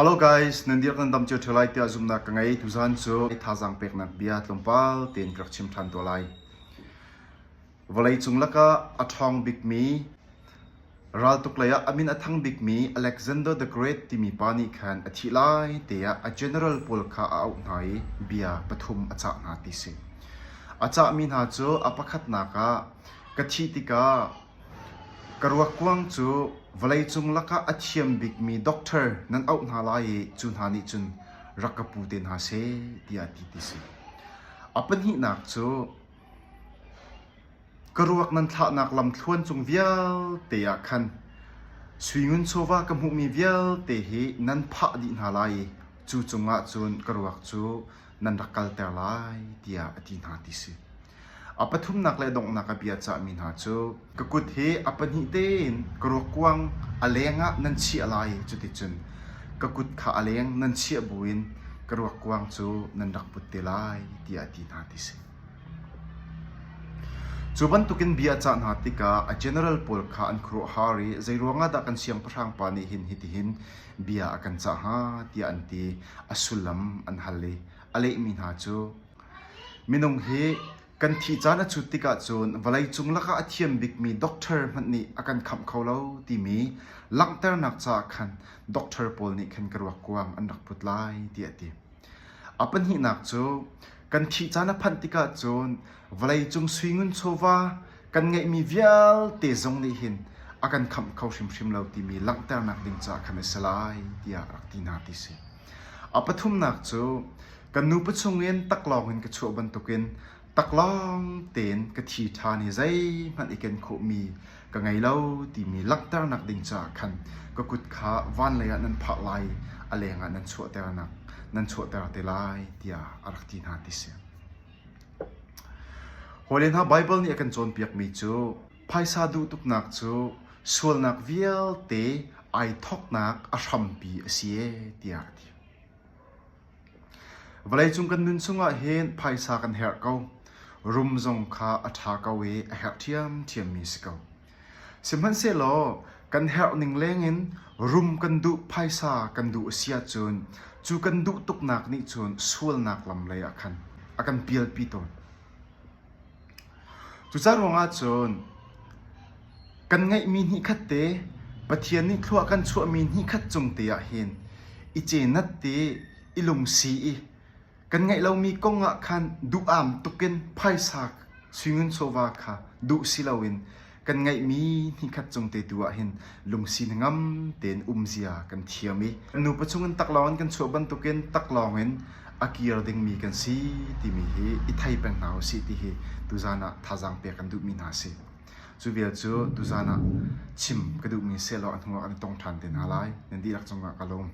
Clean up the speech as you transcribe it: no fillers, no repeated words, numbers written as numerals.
Hello guys, nan dirk nan dam cio ṭheo lai tiah zumhnak ka ngei. Tuzan cu thazaang peknak bia tlawmpal tein ka rak chim ṭhan tuah lai. Vawleicung lakah a ṭhawng bikmi raltuk lei ah a min a thang bikmi Alexander the Great timi pa nih khan a thih lai te ah a general pawl kha a auh hna i bia pathum a cah hna ti si. A cahmi hna cu a pakhatnak ah ka thih tikah Ka ruakkuang cu vawleicung lakah a thiam bikmi doctor nan auh hna lai i cu hna nih cun rak ka pu te hna seh tiah a ti ti si. A pahnihnak cu ka ruak nan thlahnak lamthluan cung vialte ah khan sui ngun chawva ka hmuhmi vialte hi nan phah dih hna lai i cu cungah cun ka ruak cu nan rak kalter lai tiah a ti hna ti si. A pathumnak le donghnak a bia cahmi hna cu ka kut hi a pahnih tein ka ruakkuang a leng ah nan chiah lai cuticun ka kut kha a leng nan chiah buin ka ruakkuang cu nan rak put te lai tiah a ti hna ti si. Cu bantukin bia a cah hna tikah a general pawl kha an khuaruahhar i zeiruangah dah kan siangpahrang pa nih hin hitihin bia a kan cah hnga tiah an ti. A sullam an hal i a lehmi hna cu Minung hi kan thih caan a cut tikah cun vawleicung lakah a thiam bikmi doctor hmanh nih a kan khamh kho lo timi langhternak caah khan doctor pawl nih khan ka ruakkuang an rak put lai tiah a ti. A pahnihnak cu kan thih caan a phanh tikah cun vawleicung suingun chawva kan ngeihmi vialte zong nih hin a kan khamh kho hrimhrim lo timi langhternak ding caah khan a si lai tiah rak ti hna ti si. A pathumnak cu kan nupa chungin taklawng in ka chuah bantukin taklawng tein ka thi ṭhan i zeihmanh i ken khawhmi ka ngei lo timi langhternak ding caah khan ka kut kha van lei ah nan phah lai a lengah nan chuahternak nan chuahter te lai tiah a rak ti hna ti si. Hawile hna Baibal nih a kan cawnpiakmi cu phaisa duh tuknak cu sualnak vialte ai thawknak a hrampi a si ee tiah a ti. Vawleicung kan nun chungah hin phaisa kan herh ko. Rum zong kha a ṭha ko i a herh ṭhiamṭhiammi si ko. Sihmanhsehlaw kan herh ning lengin rum kan duh phaisa kan duh a si ahcun cu kan duh tuknak nih cun sualnak lam lei ah khan a kan pialpi tawn. Cucaah ruangah cun kan ngeihmi hnihkhat te Pathian nih thlua kan chuahmi hnihkhat cung te ah hin i cenat te i lungsi i kan ngeih lomi kong ah khan duh-am tukin phaisa suingun chawva kha duh si loin kan ngeihmi hnihkhat cung te tu ah hin lungsi hnangam tein umzia kan thiam i nupa chungin taklawng in kan chuah bantukin taklawng in a kir dingmi kan si timi hi i thei peng hna usih ti hi tuzan ah thazaang pek kan duhmi hna si. Cu vial cu tuzan ah chim ka duhmi sehlaw a hnu ah kan i tong ṭhan te hna lai. Nan dihlak cungah ka lawm.